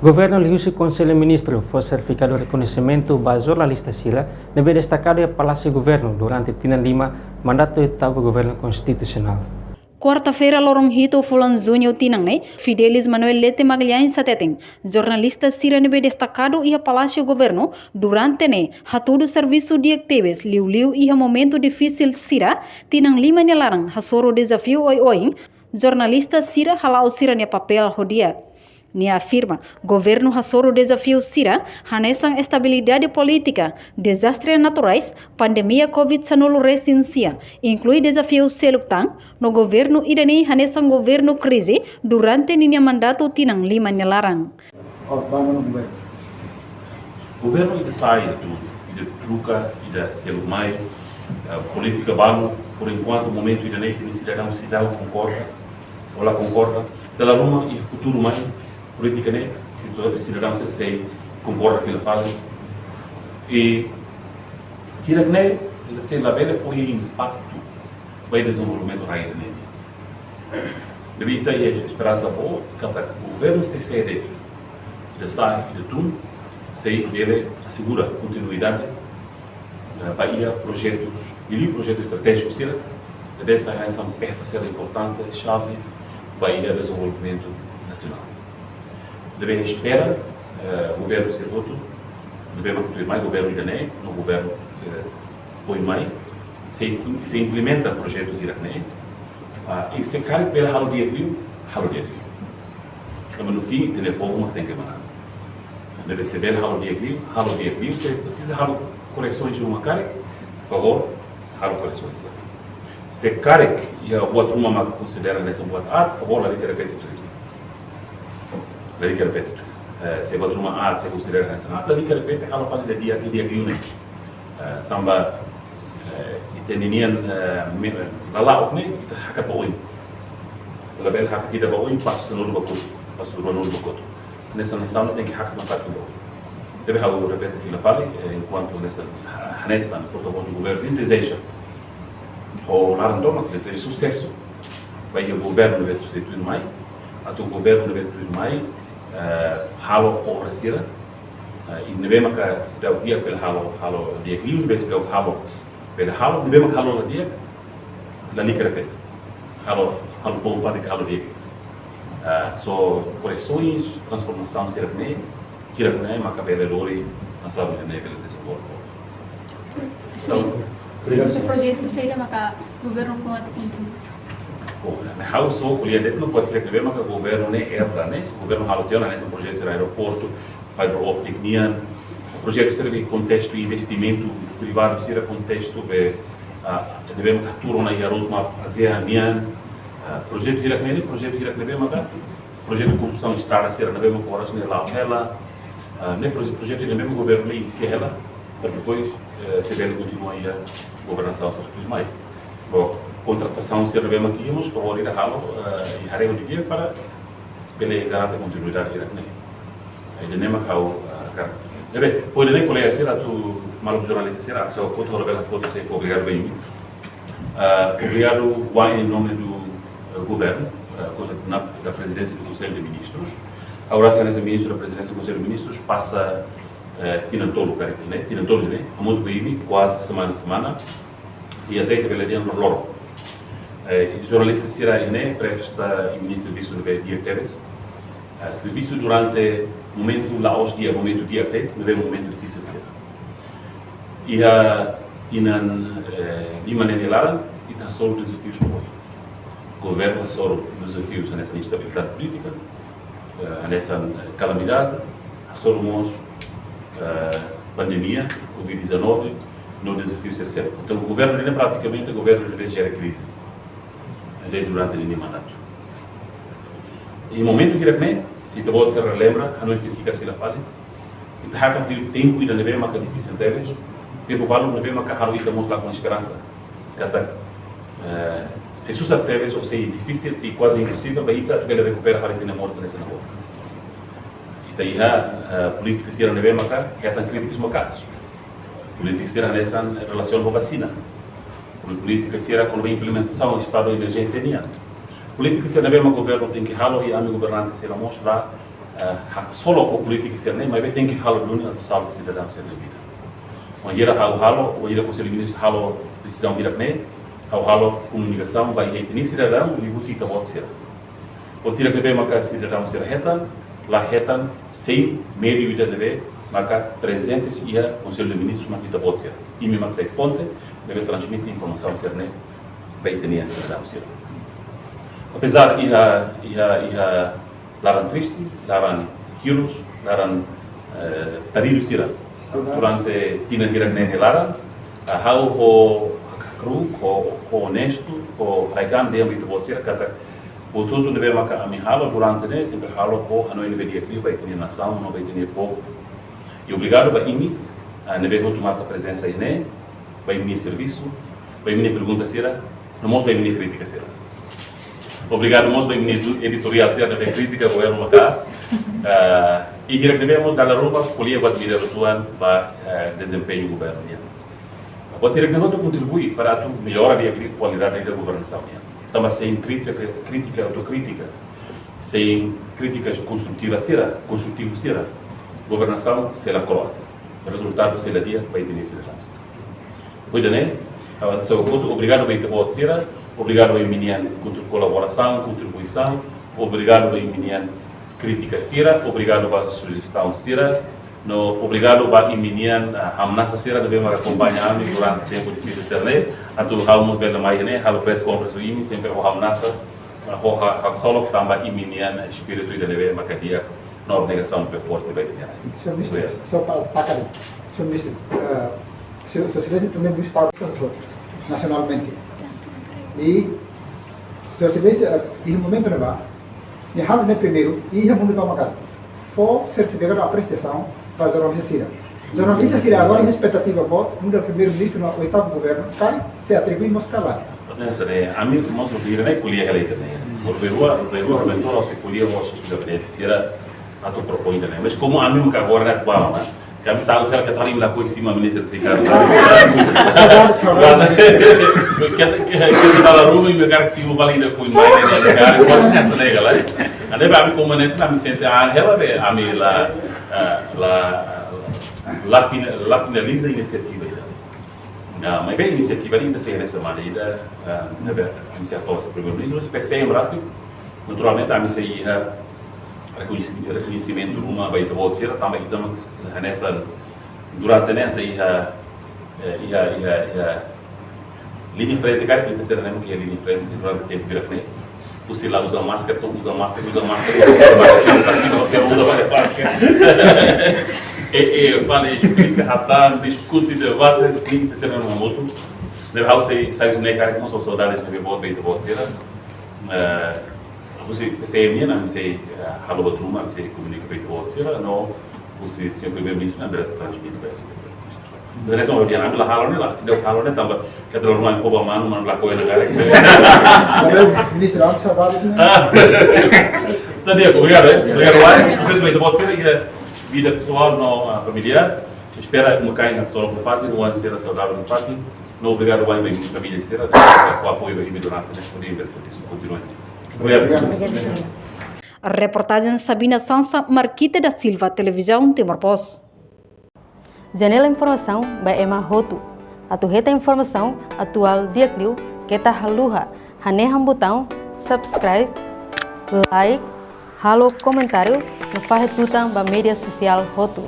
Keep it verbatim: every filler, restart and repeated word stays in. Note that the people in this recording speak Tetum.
Governu liuhusi Konsellu Ministru fó sertifikadu rekoñesimentu ba jornalista sira ne'ebé destakadu iha Palásiu Governu durante tinan lima mandatu oitavu Governu Konstitusionál. Kuarta-feira, loron hitu fulan Juñu tinan ne'e, Fidelis Manuel Leite Magalhães hateten, jornalista sira ne'ebé destakadu iha Palásiu Governu durante ne'e hatudu servisu di'ak tebes, liuliu iha momentu difisil sira tinan lima nia laran, hasoru dezafiu oioin, jornalista sira hala'o sira-nia papél ho di'ak. Nia afirma, governu hasoru dezafiu sira hanesan estabilidade polítika, dezastre naturais, pandemia covid sanulu resin sia, inklui dezafiu seluk tan, no governu ida-ne'e hanesan governu krize durante ninia mandatu tinan lima nia laran. Governu ida sai, ida troka, ida seluk mai, eh, polítika balu, por enkuantu, momentu ida-ne'e, ita-nia sidadaun seidauk konkorda, ou la konkorda, dala ruma iha futuru mai, polítika ne'e, ita-nia sidadaun sei, sei konkorda fila fali. I hirak ne'e, sei labele fó impaktu ba iha dezenvolvimentu rai ida-ne'e. Ne'ebé ita iha esperansa boot katak governu sei sede ida sai, ida tun, sei bele asegura kontinuidade, eh, ba iha projetus, liuliu projetu estratéjiku sira, ne'ebé sai hanesan pesa sira importante, xave, ba iha dezenvolvimentu nasionál. Ne'ebé espera, eh, governu sira hotu, ne'ebé mak tuirmai, governu ida-ne'e, no governu, eh, tuirmai, sei, sei implementa projetu hirak ne'e, ah, i se karik bele halo di'ak liu, halo di'ak liu. Tanba no fim, ita-nia povu mak tenke manán. Ne'ebé se bele halo di'ak liu, halo di'ak liu, se presiza halo koresoins ruma karik, favór, halo koresoins. Se karik iha buat ruma mak konsidera hanesan buat aat, favór, lalika repete tuir. Lalika repete tuir. Eh, se buat ruma aat, se konsidera hanesan aat, lalika repete, halo fali ida di'ak, di'ak liu ne'e. Eh, tanba, eh, ita-nia nian, eh, me-, lala'ok ne'e, ita hakat ba oin. Ita labele hakat ida ba oin, pasu sanulu ba kotuk, pasu ruanulu ba kotuk. Hanesan, hanesan tenke hakat nafatin ba oin. Ne'ebé ha'u repete fila fali, eh, enkuantu hanesan, hanesan portavós do governu, nia dezeja, ho laran tomak, dezeja susesu ba iha governu ne'ebé sei tuirmai, atu governu ne'ebé tuirmai, eh, halo obra sira, eh, i ne'ebé maka seidauk di'ak bele halo, halo di'ak liu, ne'ebé seidauk halo bele halo, ne'ebé maka halo la di'ak, lalika repete. Halo, halo foun fatin halo di'ak. Ah, só koresoins, transformasaun sira-ne'e, hirak ne'e maka bele lori nasaun ida-ne'e bele dezenvolve. Sim. Sim, se projetu saida maka governu fó atu kontinua? Bom, ne'e ha'u só ko'alia de'it no pode krer ne'ebé maka governu ne'e erra, ne'e, governu halo tiha ona hanesan projetu sira aeroportu, fiber optic nian, projetu sira iha kontestu investimentu privadu sira, kontestu be, ah, ne'ebé maka tuur ona iha roadmap ASEAN nian, ah, projetu hirak ne'e, projetu hirak ne'ebé maka, projetu konstrusaun estrada sira ne'ebé maka oras ne'e la'o hela, ah, ne'e proje-, projetu ne'ebé maka governu ne'e inisia hela, para depois, eh, sei bele kontinua iha governasaun sira tuirmai. Bom, kontratasaun sira ne'ebé maka iha mós, favór ida halo, eh, i haree hodi di'ak para bele garante kontinuidade hirak ne'e. Ida-ne'e mak ha'u, ah, hakarak. Ne'ebé, hodi nune'e kolega sira atu maluk jornalista sira, se o koto halo bela koto sei obrigadu ba imi. Ah, obrigadu, wa'in em nome do, eh, governo, eh, co-, na, da Presidência do Conselho de Ministros. Agora, Exelénsia Ministru da Presidência do Conselho de Ministros pasa, eh, tinan tolu karik ne'e, tinan tolu ne'e, hamutuk ho imi, kuaze semana-semana. I até ita bele dehan loroloron. Eh, jornalista sira ne'e presta imi-nia servisu ne'ebé di'ak tebes. Eh, servisu durante momentu la'ós di'ak, momentu di'ak tebes, ne'ebé momentu difisil sira. Iha tinan, eh, lima ne'e nia laran, ita hasoru dezafius oioin. Governu hasoru dezafius hanesan instabilidade polítika, eh, hanesan, eh, kalamidade, hasoru mós, eh, pandemia covid dezanove, no dezafiu sira seluk. Entaun, governu ne'e pratikamente governu ne'ebé jere krize durante ninia mandatu. I momentu hirak ne'e, se ita-boot sira lembra, ha'u hanoin kritika sira fali, ita hakat liu tempu ida ne'ebé maka difisil tebes, tempu balu ne'ebé maka halo ita mós lakon esperansa. Katak, eh, sei susar tebes ou sei difisil, sei kuaze imposivel, ba ita bele rekupera fali ita-nia moris hanesan agora. Ita iha, eh, polítika sira ne'ebé maka hetan krítikas maka'as. Polítika sira hanesan relasiona ho vasina. Pol-, polítika sira kona-ba implementasaun estadu emerjénsia nian. Polítika sira ne'ebé mak governu tenke halo i ami governante sira mós la, eh, haksolok ho polítika sira-ne'e, maibé tenke halo duni atu salva sidadaun sira-nia vida. Wainhira ha'u halo, wainhira Konsellu Ministru halo desizaun hirak-ne'e, ha'u halo komunikasaun ba iha ita-nia sidadaun, liuhusi ita-boot sira. Buat hirak ne'ebé maka sidadaun sira hetan, la hetan, sei meiu ida ne'ebé maka prezente iha Konsellu Ministru maka ita-boot sira. Imi maka sai fonte ne'ebé transmite informasaun sira-ne'e ba ita-nia sidadaun sira. Apezar iha, iha, iha laran triste, laran hirus, laran, eh, taridu sira. Durante tinan hirak-ne'e nia laran, ah, ha'u ho hakru'uk, ho, ho onestu, ho haikan dehan ba ita-boot sira katak buat hotu ne'ebé maka ami halo durante ne'e, sempre halo ho hanoin ne'ebé di'ak liu ba ita-nia nasaun, no ba ita-nia povu. I obrigadu ba imi, ah, ne'ebé hotu maka prezensa iha ne'e, ba imi-nia servisu, ba imi-nia pergunta sira, no mós ba imi-nia krítika sira. Obrigadu mós ba imi-nia edu-, editoriál sira ne'ebé kritika governu maka'as. Ah, i hirak ne'ebé mós dala ruma ko'alia buat ida rua-rua ba, eh, dezempeñu governu nian. Buat hirak ne'e hotu kontribui para atu mellora di'ak liu kualidade da governasaun nian. Tanba sein krítika, krítika, autokrítika, sein krítika konstrutiva sira, konstrutivu sira, governasaun sei la kro'at. Rezultadu sei la di'ak ba ita-nia sidadaun sira. Ohin ne'e, ah, so, hotu obrigadu ba ita-boot sira, obrigadu ba imi-nian kontribui-, kolaborasaun, kontribuisaun, obrigadu ba imi-nian krítika sira, obrigadu ba sujestaun sira, no obrigadu ba imi-nian, ah, hamnasa sira ne'ebé maka akompaña ami durante tempu difisil sira-ne'e, atu ha'u mós bele mai ne'e, halo press conference ho imi, sempre ho hamnasa, ah, ho ha-, haksolok tanba imi-nian espíritu ida ne'ebé maka di'ak, no abnegasaun ne'ebé forte ba ita-nia rai. Señór Ministru, obrigadu. Só para destacar, Señór Ministru, eh, Sua, Sua Exelénsia Primeiru-Ministru nasionalmente. I Sua Exelénsia, eh, iha momentu ne'ebá, nia halo ne'e primeiru, iha mundu tomak, fó sertifikadu apresiasaun ba jornalista sira. Jornalista sira agora iha espetativa boot, nu'udar Primeiru-Ministru no oitavu governu, karik sei atribui mós ka lae. Pensa ne'e, ami mós ohin ne'e ko'alia hela ida-ne'e. Loron rua, loron rua, loron rua, ha'u sei ko'alia ho xefe gabinete sira atu propoin ida-ne'e. Mas komu ami maka agora ne'e atuál ona, ami tahu kala ke tali mila koi sima Ministru Ricardo. Sabar, sabar. Ke, ke, ke, ke tala ruma, imi karik sima fali ida foin mai ne'e, karik kuat ne'e hanesan ne'e ka lae. Ne'ebé ami komu ne'e, ami sente an hela be, ami la, eh, la, la fina-, la finaliza inisiativa ida. Nah, maibé inisiativa ida sei hanesan semana ida, eh, ne'ebé ami sei hato'o husi Primeiru-Ministru, husi P C M rasik, naturalmente ami sei iha rekoñesi-, rekoñesimentu ruma ba ita-boot sira, tanba ita mak hanesan durante ne'e sei iha, eh, iha, iha, iha liña frente, karik ita sira-ne'e mak iha liña frente durante tempu hirak ne'e. Husi la uza máskara, to'o uza máskara, uza máskara, uza máskara, uza máskara, uza máskara. E, e, fala, esplika, hatán, diskute, debate, ita sira-ne'e mak hamutuk. Ne'ebé ha'u sei, sai husi ne'e karik mós saudades ne'ebé boot ba ita-boot sira. Eh, husi P C M nian, ami sei, eh, halo buat ruma, ami sei komunika ba ita-boot sira, no husi señór Primeiru-Ministru, ami bele transmite ba señór Primeiru-Ministru. Beleza, obrigadu, ami la halo ne'e la, seidauk halo ne'e tanba, ke tela rumah info ba manu, manu la koe na karik. Valeu, Ministru, ami saudades ne'e. Ah. Entaun, obrigadu, eh. Obrigadu, Wai. Susesu ba ita-boot sira, iha vida pesoál no, ah, familiár. Espera, imi kaer iha saúde nafatin, oan sira saudável nafatin. No obrigadu, Wai, ba imi-nia família sira, ne'ebé apoia imi durante ne'e, hodi imi servisu kontinua. Obrigadu. Reportajen Sabina Sansa, Marquita da Silva, Televizaun Timor Post. Janela informasaun ba ema hotu. Atu hetan informasaun atuál di'ak liu, keta haluha hanehan butaun subscribe, like, halo komentáriu, no fahe tutan ba média sosiál hotu.